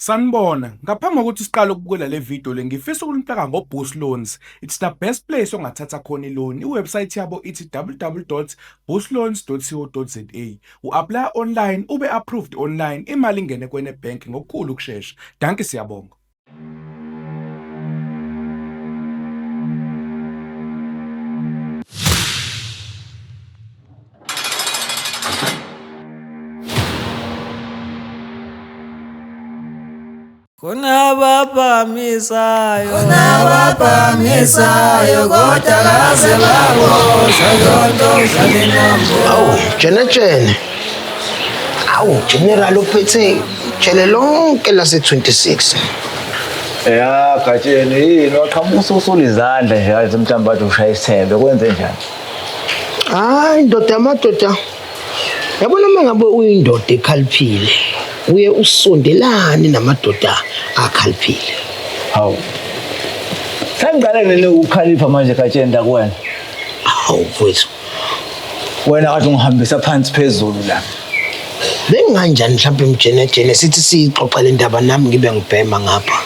Sanibona, ngaphambi kokuthi siqale ukubukela le video le ngifisa ukunifaka ngo-Boost Loans. It's the best place ongathatha khona i-loan. I-website yabo ithi www.boostloans.co.za. U-apply online, ube approved online, imali ingene kwene bank ngokukhulu ukushesha. Dankie siyabonga. Kunababhamisayo Kunababhamisayo kodwa kaze baboshwa yonto udlala inombolo. Awu, Jenetshene. Awu, General uphethe jele lonke lase-26. Ya Gatsheni yini waqhamuka ususula izandla nje kaze mhlawumbe bathi ushaya isithembe kwenze njani? Hayi ndoda yamadoda. Yabona uma ngabe uyindoda ekhaliphile, uye usondelane namadoda akhaliphile. Hawu. Sengiqale nini ukukhalipha manje Gatsheni la kuwena? Hawu mfowethu. Wena kade ungihambisa phansi phezulu la. Benginganjani mhlawumbe mjenejene sithi siyixoxe le ndaba nami ngibe ngibhema ngapha.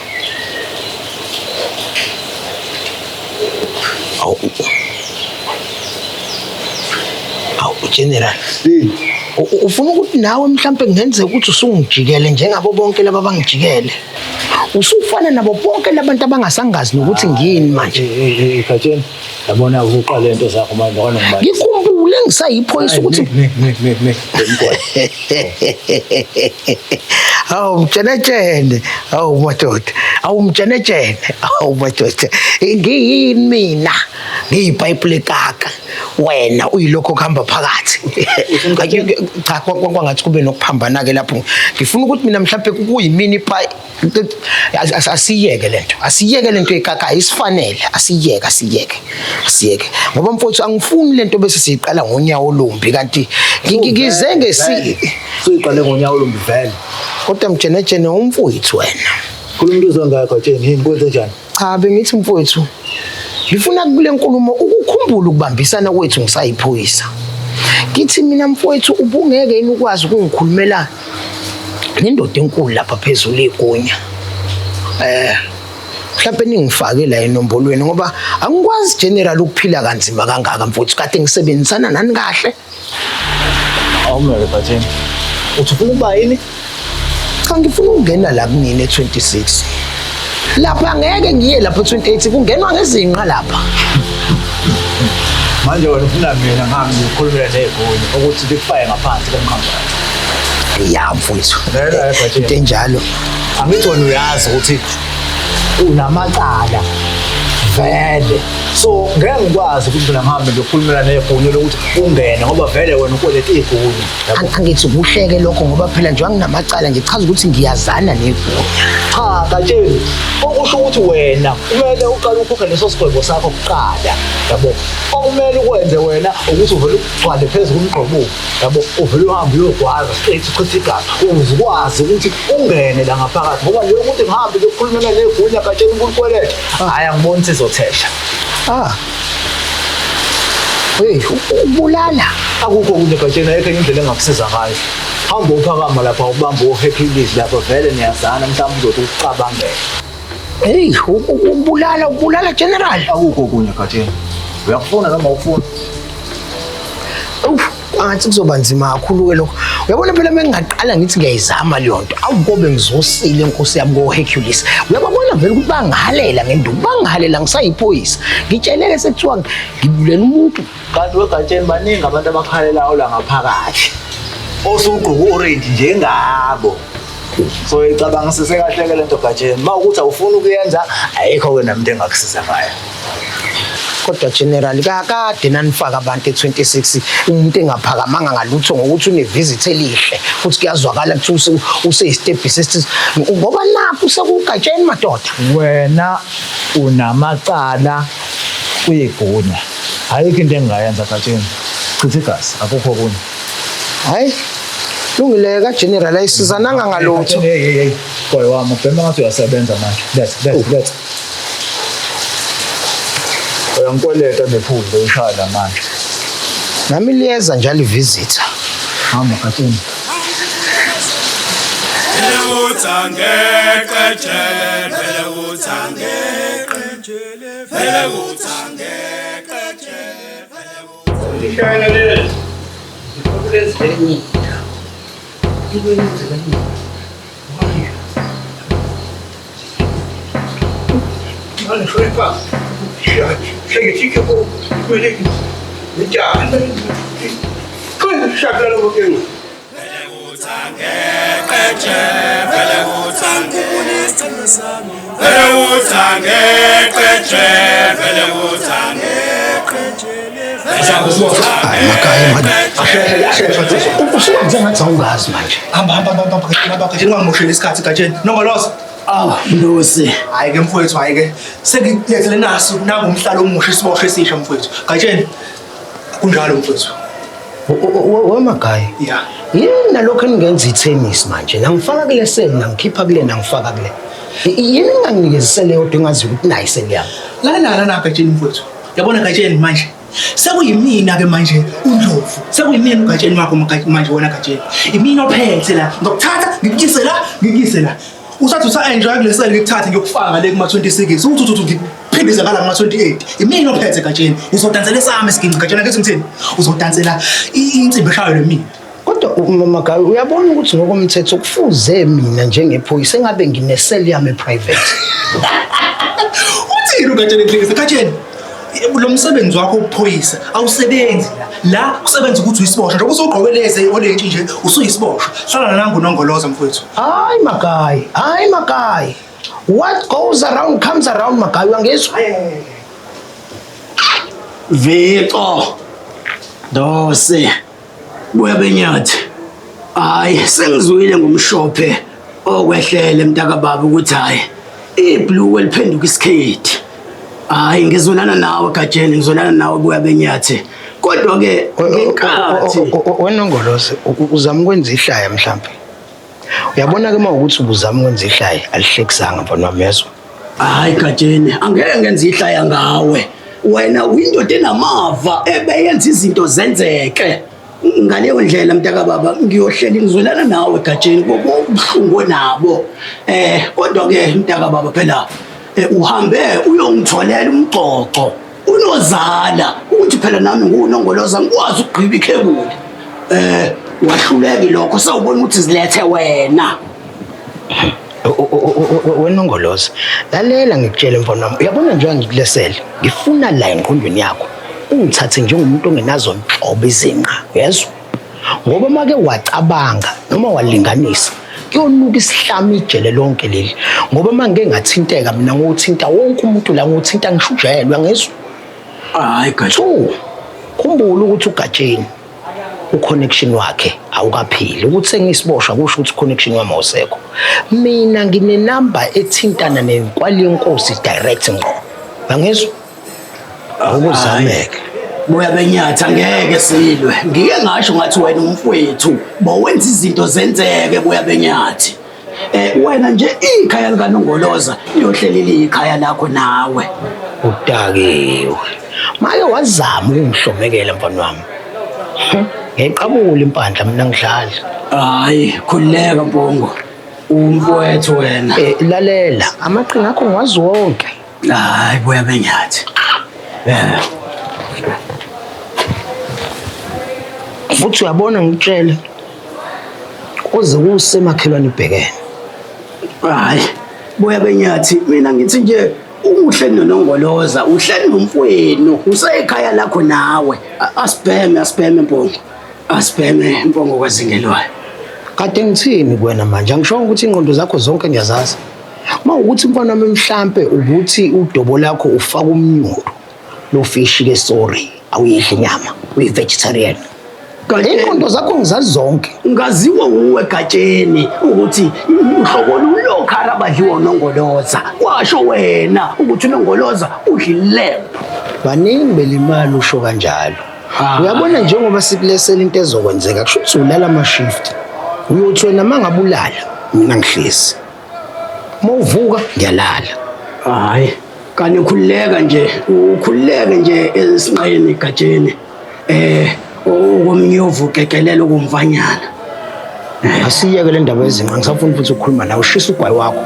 Awu. Awu General. Ufuna ukuthi nawe mhlawumbe kungenzeka ukuthi usungijikele njengabo bonke laba abangijikele. Usufana nabo bonke labantu abangasangazi nokuthi ngiyini manje. Gatsheni yabona usuqala lento zakho manje ngona ngibani. Ngikhumbule ngisayiphoyisa ukuthi ne ne ne ne. Hawu mtshenetshene, hawu madoda, hawu mtshenetshene, hawu madoda. Ngiyini mina? Ngiyipayipi lekaka. Wena uyilokho kuhamba phakathi. Cha kwangathi kube nokuphambana ke lapho. Ngifuna ukuthi mina mhlawumbe kuyimini ipayi asiyeke lento. Asiyeke lento ekaka isifanele. Asiyeke, asiyeke. Asiyeke. Ngoba mfowethu angifuni lento bese siyiqala ngonyawo olumbi kanti ngize ngesi Suyiqale ngonyawo olumbi vele. Kodwa mjenejene umfowethu wena. Khuluma into uzongayo Gatsheni yini kwenze njani? Cha bengithi mfowethu ngifuna kule nkulumo ukukhumbula ukubambisana kwethu ngisayiphoyisa. Ngithi mina mfowethu ubungeke yini ukwazi ukungikhulumela nendoda enkulu lapha phezulu igunya. Eh mhlawumbe ningifake la enombolweni ngoba angikwazi general ukuphila kanzima kangaka mfowethu kade ngisebenzisana nani kahle. Awumele Gatsheni. Uthi ufuna ukuba yini? Cha ngifuna ukungena la kunini e-26. Lapha ngeke ngiye lapha 28 kungenwa ngezinqa lapha. Manje wena ufuna mina ngihambe ngikhulumela negunya ukuthi likufake ngaphansi komkhambathi. Ya mfowethu. Vele, Gatsheni. Into enjalo. Angithi wena uyazi ukuthi unamacala vele. So ngeke ngikwazi ukuthi mina ngihambe ngiyokhulumela negunya lokuthi ungene ngoba vele wena ukweleta igunya. Angithi kuhleke lokho ngoba phela nje anginamacala ngichaza ukuthi ngiyazana negunya. Cha Gatsheni, okusho ukuthi wena kumele uqale ukhokhe leso sigwebo sakho kuqala. Yabo. Okumele ukwenze wena ukuthi uvele ugcwale phezu komgqobo. Yabo, uvele uhambe uyogwaza straight uchithe igazi ukuze ukwazi ukuthi ungene la ngaphakathi ngoba leyo ukuthi ngihambe ngiyokhulumela negunya Gatsheni ukukweleta. Hhayi angiboni ukuthi izothesha. Ah. Hey, ukubulala. Akukho okunye Gatsheni, ayikho enye indlela engakusiza ngayo. Hamba uphakama lapha ubambe o-Hercules lapha vele niyazana mhlawumbe uzothi ukucabangela. Hey, ukubulala, ukubulala general. Akukho okunye Gatsheni. Uyakufuna noma awufuni? Uff, angathi kuzoba nzima kakhulu ke lokho. Uyabona phela uma ngingaqala ngithi ngiyayizama leyo nto, awu kobe ngizosile inkosi yami ko-Hercules. Uyababona vele ukuthi bangihalela ngenduku, bangihalela ngisayiphoyisa. Ngitsheleke sekuthiwa ngibulela umuntu. Kanti weGatsheni baningi abantu abakhalelayo la ngaphakathi. Osugqoka u-orange njengabo. So icabangisise kahle ke lento Gatsheni. Uma ukuthi awufuni ukuyenza, ayikho ke nami into engakusiza ngayo. Kodwa general kakade nanifaka abantu e-26 umuntu engaphakamanga ngalutho ngokuthi une-visit elihle futhi kuyazwakala ukuthi useyisitebhisi esithize ngoba nakhu sekugatsheni madoda. Wena unamacala kuyigunya. Ayikho into engingayenza Gatsheni. Chitha igazi, akukho okunye. Hayi. Lungile ka general ayisizananga ngalutho. Hey hey hey. Boy wami ubhema ngathi uyasebenza manje. Let's let's let's. Uyangikweleta nephuzu uyishaya la manje. Nami liyeza njalo i-visitor. Hamba Gatsheni. Usuwenze ngathi awungazi manje. Hamba hamba hamba hamba Gatsheni, ungangosheli isikhathi Gatsheni. Nongoloza. Awu Ndosi. Hayi ke mfowethu, hayi ke. Sengilethele naso nangu umhlalo omusha, isiboshwe esisha mfowethu. Gatsheni. Kunjalo mfowethu. Wemagayi. Yeah. Yini nalokho engingenza itennis manje? Nangifaka kule seli, nangikhipha kule, nangifaka kule. Yini enganginikeza yodwa engazi ukuthi nayi iseli yami? Lalela la Gatsheni mfowethu. Yabona Gatsheni manje. Sekuyimina ke manje uNdlovu. Sekuyimina uGatsheni wakho manje wena Gatsheni. Imina ophethe la. Ngizokuthatha ngikuyise la, ngikuyise la. Usathi usa-enjoy kule seli ngikuthathe ngiyokufaka le kuma-26. Uthi uthi ngiphindise ngala kuma-28. Imina ophethe Gatsheni. Uzodansela esami isiginci Gatsheni, angithi ngithini? Uzodansela insimbi eshayo le mina. Kodwa Magayi, uyabona ukuthi ngokomthetho kufuze mina njengephoyisa engabe ngineseli yami e-private. Uthini uGatsheni Nhlekisa? Gatsheni, lo msebenzi wakho wobuphoyisa awusebenzi la. La kusebenza ukuthi uyisiboshwa. Njengoba usugqoke lezi olentshi nje usuyisiboshwa. Hlala nangu Nongoloza mfowethu. Hayi Magayi, hayi Magayi. What goes around comes around Magayi, uyangizwa? Vico. Ndosi. Buya benyathi. Hayi sengizwile ngomshophe okwehlele mntakababa ukuthi hayi ibhluku eliphenduka isikhethi. Hayi ngizolana nawe Gatsheni, ngizolana nawe buya benyathi. Kodwa ke ngenkathi Wenongoloze uzama ukwenza ihlaya mhlambe. Uyabona ke mawukuthi ubuzama ukwenza ihlaya alihlekisanga mfana wami, yezwa? Hayi Gatsheni, angeke ngenze ihlaya ngawe. Wena uyindoda enamava ebeyenza izinto zenzeke. Ngaleyo ndlela mntakababa ngiyohlela ngizwelana nawe Gatsheni ngobuhlungu nabo. Kodwa ke mntakababa phela uhambe uyongitholela umgcoco unozala ukuthi phela nami nguNongoloza ngikwazi ukugqiba ikhebuli. Wahluleki lokho sawubona ukuthi zilethe wena. Wenongoloza, lalela ngikutshele mfana wami. Uyabona nje ngikulesele, ngifuna la engqondweni yakho ungithathe njengomuntu ongenazo nhlobo izinqa, uyezwa? Ngoba make wacabanga noma walinganisa kuyonuka isihlami ijele lonke leli. Ngoba mangike ngathinteka mina ngothinta wonke umuntu la, ngothinta ngisho ujele, uyangizwa? Hayi Gatsheni. 2, khumbula ukuthi uGatsheni uconnection wakhe awukaphili. Ukuthi sengisiboshwa kusho ukuthi uconnection wami awusekho. Mina nginenamba ethintana nenkwali yenkosi direct ngqo. Uyangizwa? Awukuzameke. Buya benyathi angeke silwe. Ngike ngasho ngathi wena umfowethu bowenza izinto zenzeke buya benyathi. Wena nje ikhaya likaNongoloza liyohleli ikhaya lakho nawe. Udakiwe. Make wazama ukungihlomekela mfana wami. Ngiqabula impandla mina ngidlala. Hayi khululeka Mpongo. Umfowethu wena. Lalela, amaqhinga akho ngiwazi wonke. Hayi buya benyathi. Futhi uyabona ngikutshele kuze kusemakhelwane ibhekene. Hayi buya benyathi, mina ngithi nje uhle noNongoloza, uhle nomfowenu, usekhaya lakho nawe. Asibheme, asibheme Mpongo. Asibheme Mpongo kwazingelwayo. Kade ngithini kuwena manje? Angishongo ukuthi ingqondo zakho zonke ngiyazazi. Mawukuthi mfana wami mhlambe ukuthi udobo lakho ufaka umnyulo lo fish ke, sorry, awuyidli inyama, uyi vegetarian. Ingqondo zakho ngizazi zonke. Ngaziwa uwe Gatsheni ukuthi uhlobo lokhara abadliwa uNongoloza. Washo wena ukuthi uNongoloza udla ilembu. Baningi belimali usho kanjalo. Uyabona njengoba sikulesela into ezokwenzeka kusho ukuthi ulala ama shift. Uyothi wena mangabulala mina ngihlezi. Mawuvuka ngiyalala. Hayi, kanti ukhululeka nje, ukhululeke nje esinqeni Gatsheni. Okomnyovu kekelela okumfanyana. Asiyeke le ndaba yezinqa, ngisafuna futhi ukukhuluma nawe. Ushisa ugwayi wakho.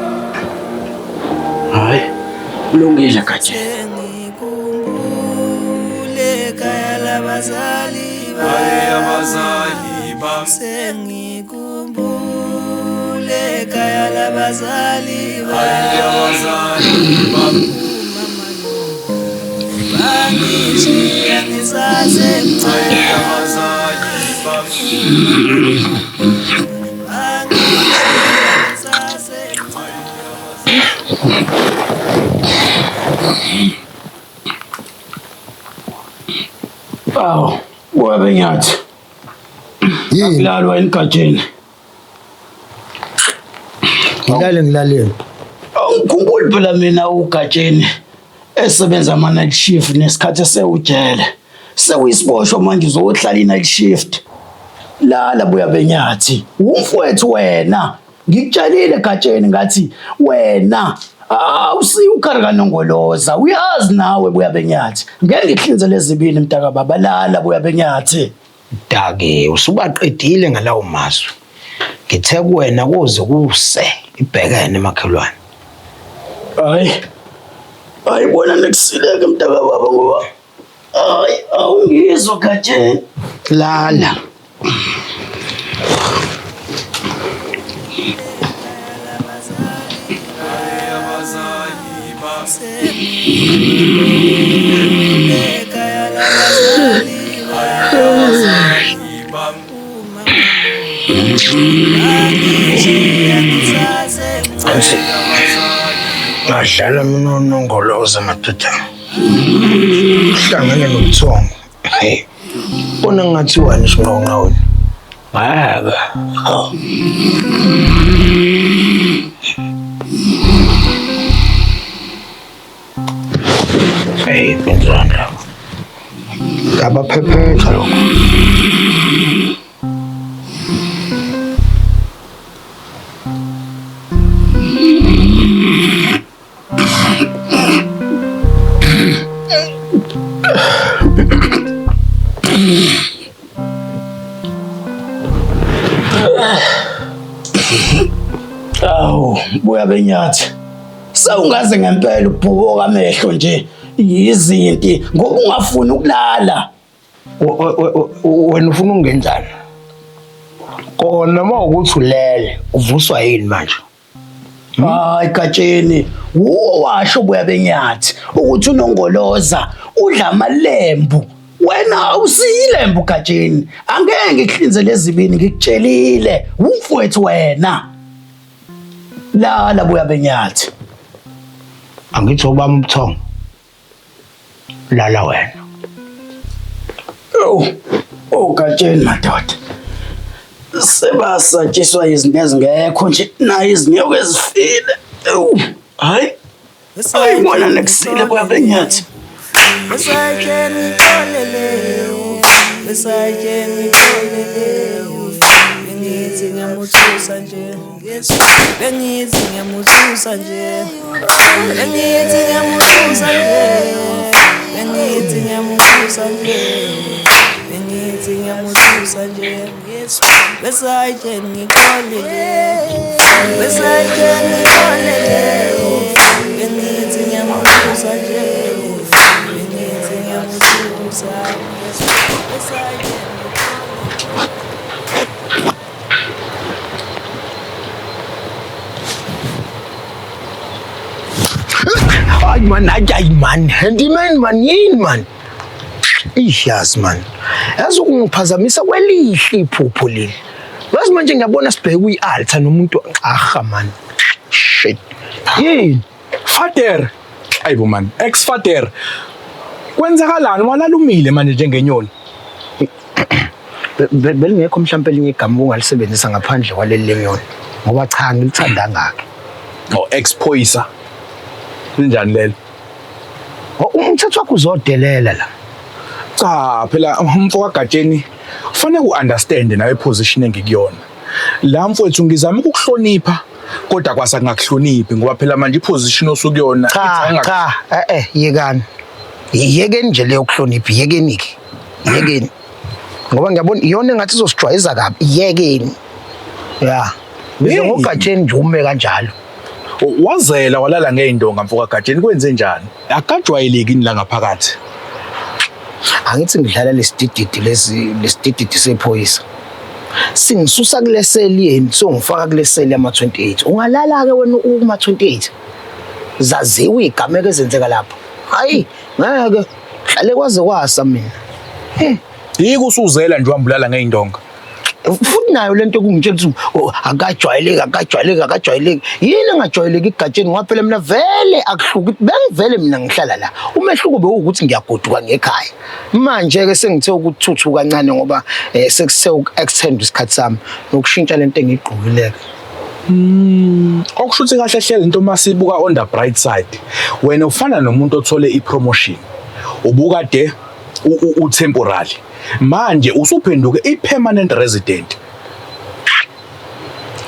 Hayi, kulungile Gatsheni. Abazali bami sengikhumbule ekhaya labazali bami abazali bami bangishiya ngisasemncane abazali bami bangishiya ngisasemncane. Awu, buya benyathi. Yini? Akulalwa enigatsheni. Ngilale ngilalele. Angikhumbuli phela mina ugatsheni esebenza ama night shift nesikhathi esewujele. Sewuyisiboshwa manje uzohlala i night shift. Lala buya benyathi. Umfowethu wena. Ngikutshelile gatsheni ngathi wena awusiyi ukhari kanongoloza. Uyazi nawe buya benyathi. Ngeke ngihlinze lezibini mntaka baba lala buya benyathi. Dake usubaqedile ngalawo mazwi. Ngithe kuwena kuze kuse ibhekene makhelwane. Hayi. Hayi bona nekusileke mntaka baba ngoba hayi awungizwa gatsheni. Lala. Athi ngadlala mina unongoloza madoda. Hlangene nobuthongo. Hey. Bona ngathiwani isinqonqa wena. Ngeke. Hawu. Hey, benzani lapho? Ngabaphephetha lokho. Awu, buya benyathi. Sewungaze ngempela ubhuboka amehlo nje yizinti ngoba ungafuni ukulala. Wena ufuna ukungenzani? Kona uma ukuthi ulele uvuswa yini manje? Hayi Gatsheni, wuwo washo buya benyathi ukuthi unongoloza udla amalembu. Wena awusiyilembu Gatsheni. Angeke ngikuhlinze lezibini ngikutshelile. Umfowethu wena. Lala buya benyathi. Angithi obami ubuthongo. Lala wena. Oh, oh Gatsheni madoda. Sebasatshiswa izinto ezingekho nje nayo izinyoka ezifile. Ewu, hayi. Hayi bona nekusile buya benyathi. Bengithi ngiyamuthusa nje, bengithi ngiyamuthusa nje, bengithi ngiyamuthusa nje, bengithi ngiyamuthusa nje, bengithi ngiyamuthusa nje, besayitsheni ngixolile, besayitsheni ngixolile, bengithi ngiyamuthusa nje, bengithi ngiyamuthusa, besayitsheni. Ay man, ay ay man, handyman man, yini man? Eish yazi man. Yazi ukungiphazamisa kwelihle iphupho leli. Yazi manje ngiyabona sibheke kuyi-altar nomuntu aha man. Shit. Yini? Fader. Ayibo man, ex fader. Kwenzakalani walalumile manje njengenyoni? Belingekho mhlawumbe elinye igama ongalisebenzisa ngaphandle kwaleli lenyoni. Ngoba cha ngilithanda ngakhe. Oh ex phoyisa. Linjani lelo? Umthetho wakho uzodelela la. Cha phela umfo kaGatsheni kufanele uunderstand nawe position engikuyona. La mfowethu ngizama ukukuhlonipha kodwa kwasa kungakuhloniphi ngoba phela manje iposition osukuyona Cha cha yekani. Yekeni nje leyo kuhlonipha, yekeni ke. Yekeni. Ngoba ngiyabona iyona engathi izosijwayeza kabi. Yekeni. Ya. Bize ngoGatsheni nje ume kanjalo. Wazela walala ngey'ndonga mfoka Gatsheni, kwenze njani? Akajwayeleki yini la ngaphakathi? Angithi ngidlala lesidididi lesi, lesidididi sephoyisa. Singisusa kule seli yenu songifaka kule seli yama-28. Ungalala-ke wena kuma-28. Zaziwe iy'gameko ezenzeka lapho. Hayi, ngeke. Hlale kwaze kwasa mina. Yiko usuzela nje uhamba ulala ngey'ndonga. Futhi nayo lento kungitshela ukuthi oh, akajwayeleki, akajwayeleki, akajwayeleki. Yini engajwayeleki iGatsheni? Ngoba phela mina vele akuhluki, bengivele mina ngihlala la. Umehluko bewukuthi ngiyagoduka ngekhaya. Manje-ke sengithe ukuthuthuka kancane ngoba sekuse uku-extend isikhathi sami nokushintsha lento engiyigqokile-ke. Okusho ukuthi kahle hle lento masibuka on the bright side, wena ufana nomuntu othole i-promotion. Ubukade u-temporary. Manje usuphenduke i-permanent resident.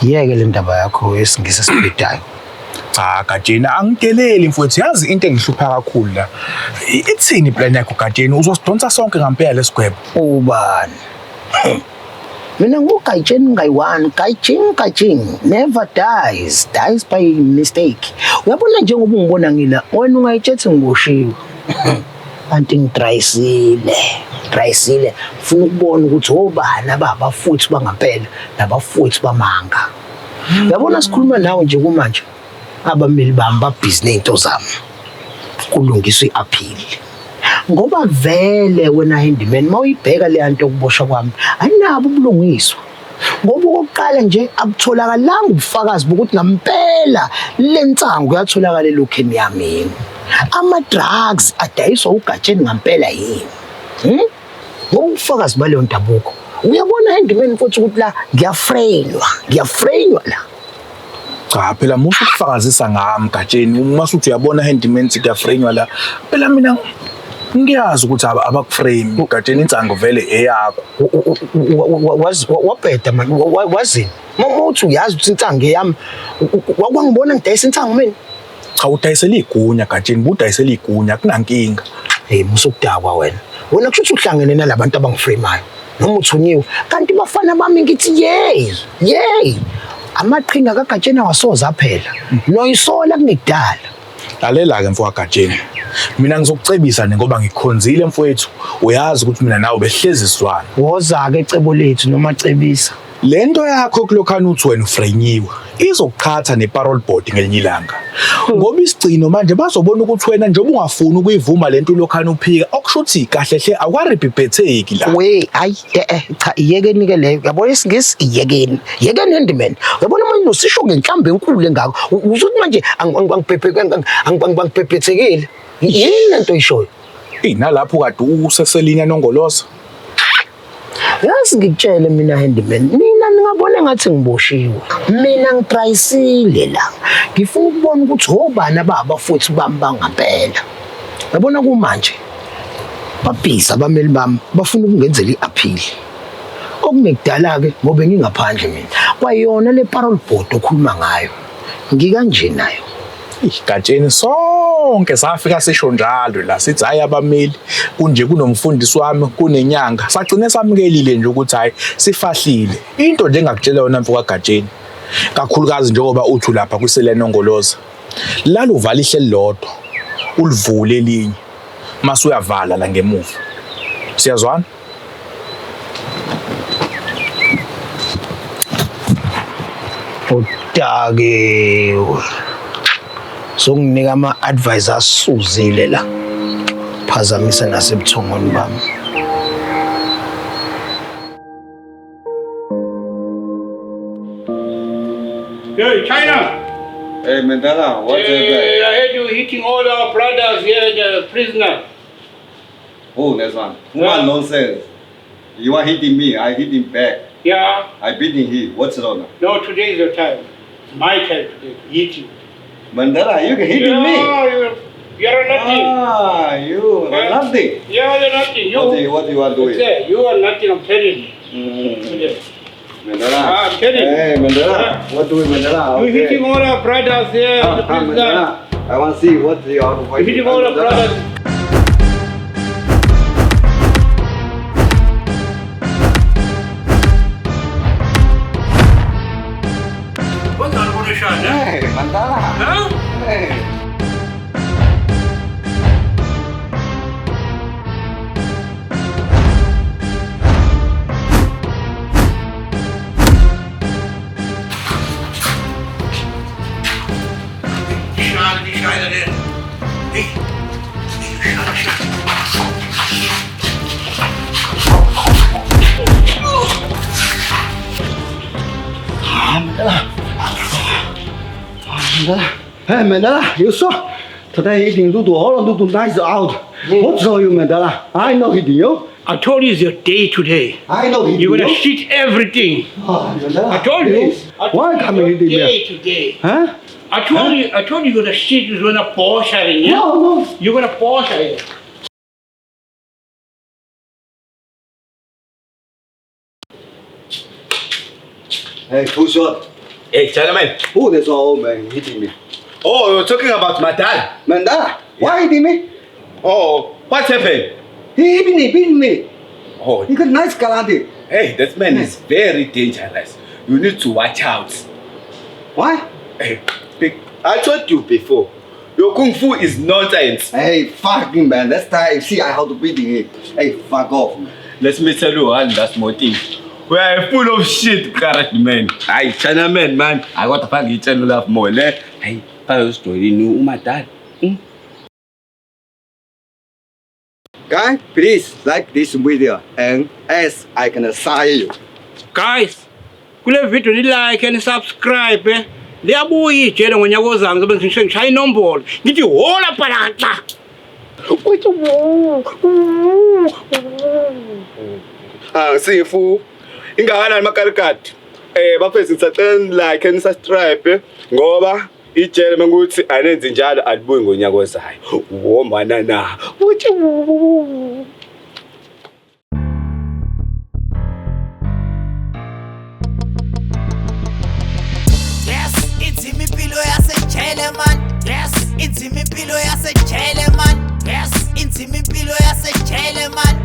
Yeke le ndaba yakho yesiNgisi esibhedayo. Cha Gatsheni, angideleli mfowethu, yazi into engihlupha kakhulu la. Ithini plan yakho Gatsheni? Uzosidonsa sonke ngampela lesigwebo. Ubani? Mina nguGatsheni ngayi-one, Gatsheni, Gatsheni, never dies, dies by mistake. Uyabona njengoba ungibona ngila, wena ungayitshethi ngiboshiwe. Kanti ngidrayisile, ngidrayisile. Ngifuna ukubona ukuthi obani ababafowethu bangampela nabafowethu bamanga. Uyabona sikhuluma nawe nje kumanje, abameli bami babhizi ney'nto zami. Kulungiswa i-appeal. Ngoba vele wena handyman mawuyibheka le nto yokuboshwa kwami ayinabo ubulungiswa. Ngoba okokuqala nje abutholakalanga ubufakazi bokuthi ngampela le nsangu yatholakala elokheni yami yini. Ama-drugs adayiswa uGatsheni ngampela yini. Ngoba ubufakazi baleyo ndabuko. Uyabona handyman futhi ukuthi la ngiyafreynywa, ngiyafreynywa la. Cha phela musu ukufakazisa ngami Gatsheni, uma usuthi uyabona handyman sithi uyafreynywa la. Phela mina ngiyazi ukuthi abakuframe Gatsheni, insangu vele eyakho. Wabheda man, wazini? Uma uthi uyazi ukuthi insangu eyami, wakwangibona ngidayisa insangu mina? Cha udayisela igunya Gatsheni, budayisela igunya kunankinga. Hey musa ukudakwa wena. Wena kusho ukuthi uhlangene nalabantu abangifremayo. Noma uthunyiwe. Kanti bafana bami ngithi yey, yey. Amaqhinga kaGatsheni awasoze aphela. Noyisola kungekudala. Lalela-ke mfo kaGatsheni. Mina ngizokucebisa nje ngoba ngikhonzile mfowethu. Uyazi ukuthi mina nawe behlezi sizwana. Woza-ke ecebo lethu noma cebisa. Le nto yakho kulokhana uthi wena ufrenyiwe izokuqhatha ne-parole board ngelinye ilanga. Ngoba isigcino manje bazobona ukuthi wena njengoba ungafuni ukuyivuma le nto ulokhana uphika, okusho ukuthi kahle hle awukaribhibhetheki la. We, hayi, cha iyekeni ke leyo. Uyabona isiNgisi iyekeni. Yekeni handyman. Uyabona manje usisho ngenhlamba enkulu engako. Uzuthi manje angibhebhethekile. Yini lento oyishoyo? Eyi nalapho kade useselinya nongoloza. Yazi ngikutshele mina handyman, mina ningabona ngathi ngiboshiwe. Mina ngitrayisile la. Ngifuna ukubona ukuthi obani ababafowethu bami bangampela. Yabona kumanje babhizi abameli bami bafuna ukungenzela i-appeal. Okungekudala-ke ngoba ngingaphandle mina. Kwayona le parole board okhuluma ngayo ngikanje nayo. Gatsheni sonke safika sisho njalo la sithi hayi abameli kunje kunomfundisi wami kunenyanga, sagcine samukelile nje ukuthi hayi sifahlile. Into nje engakutshela yona mfo kaGatsheni, kakhulukazi njengoba uthi lapha kwiselenongoloza, lalo uvala ihle lodwa ulivule elinye mase uyavala la ngemuva. Siyazwana? Udakiwe. Sokunginika ama-advice asuzile la. Phazamisa nasebuthongweni bami. Hey, China! Hey, Mandela, what's Hey, up? I heard you hitting all our brothers here, the prisoners. Oh, that's one. Too much nonsense. You are hitting me, I hit him back. Yeah. I beating him. What's wrong? No, today is your time. It's my time today to hit you. Mandela, you can hitting yeah, me. You're nothing. Ah, you are Yeah. nothing. Yeah, you're nothing. You, What you are doing? Yeah, you are nothing, I'm telling you. Yeah. Mandela. Ah, I'm telling you. Hey, Mandela. What doing, Mandela? You Okay. hitting all our brothers here, Come, the come, prisoners. Mandela. I want to see what you are You hitting all our brothers. Mandela. Huh? Hey. Hey Mandela, you saw? Today eating Dudu, all of Dudu nice out. What's all you, Mandela? I know hitting you. I told you it's your day today. I know hitting You're gonna you. shit everything. Oh, Mandela. I told you. Please. Why coming hitting me? Day today. Huh? I told you. I told you you're gonna shit. You're gonna Porsche in yeah? No, no. You're gonna Porsche in. Hey, too short. Hey, gentlemen. Who this old man hitting me? Oh, you're talking about Mandela. Mandela? Why hitting me? Oh, what happened? He hitting me, beating me. Oh, He got nice karate. Hey, that man is very dangerous. You need to watch out. Why? Hey, I told you before, your kung fu is nonsense. Hey, fucking man. That's time. See, I how to beat him. Hey, fuck off, man. Let me tell you one last more thing. We are full of shit, karate man. Hey, China man, man. I got to fuck each other love more. Hey, story new umadala. Guys, please like this video and as I can sign you. Guys, kule video ni like and subscribe. Eh? Liyabuya ijele ngonyaka ozayo ngizobe ngishaya inombolo. Ngithi hola phalaxa. Ah, sifu. Ingakanani makarikati? Bafethu ngisacela like and subscribe ngoba ijele mengukuthi anenzi njalo alibuyi ngonyaka ozayo. Womana na. Uthi Yes, inzima impilo yasejele man. Yes, inzima impilo yasejele man. Yes, inzima impilo yasejele man.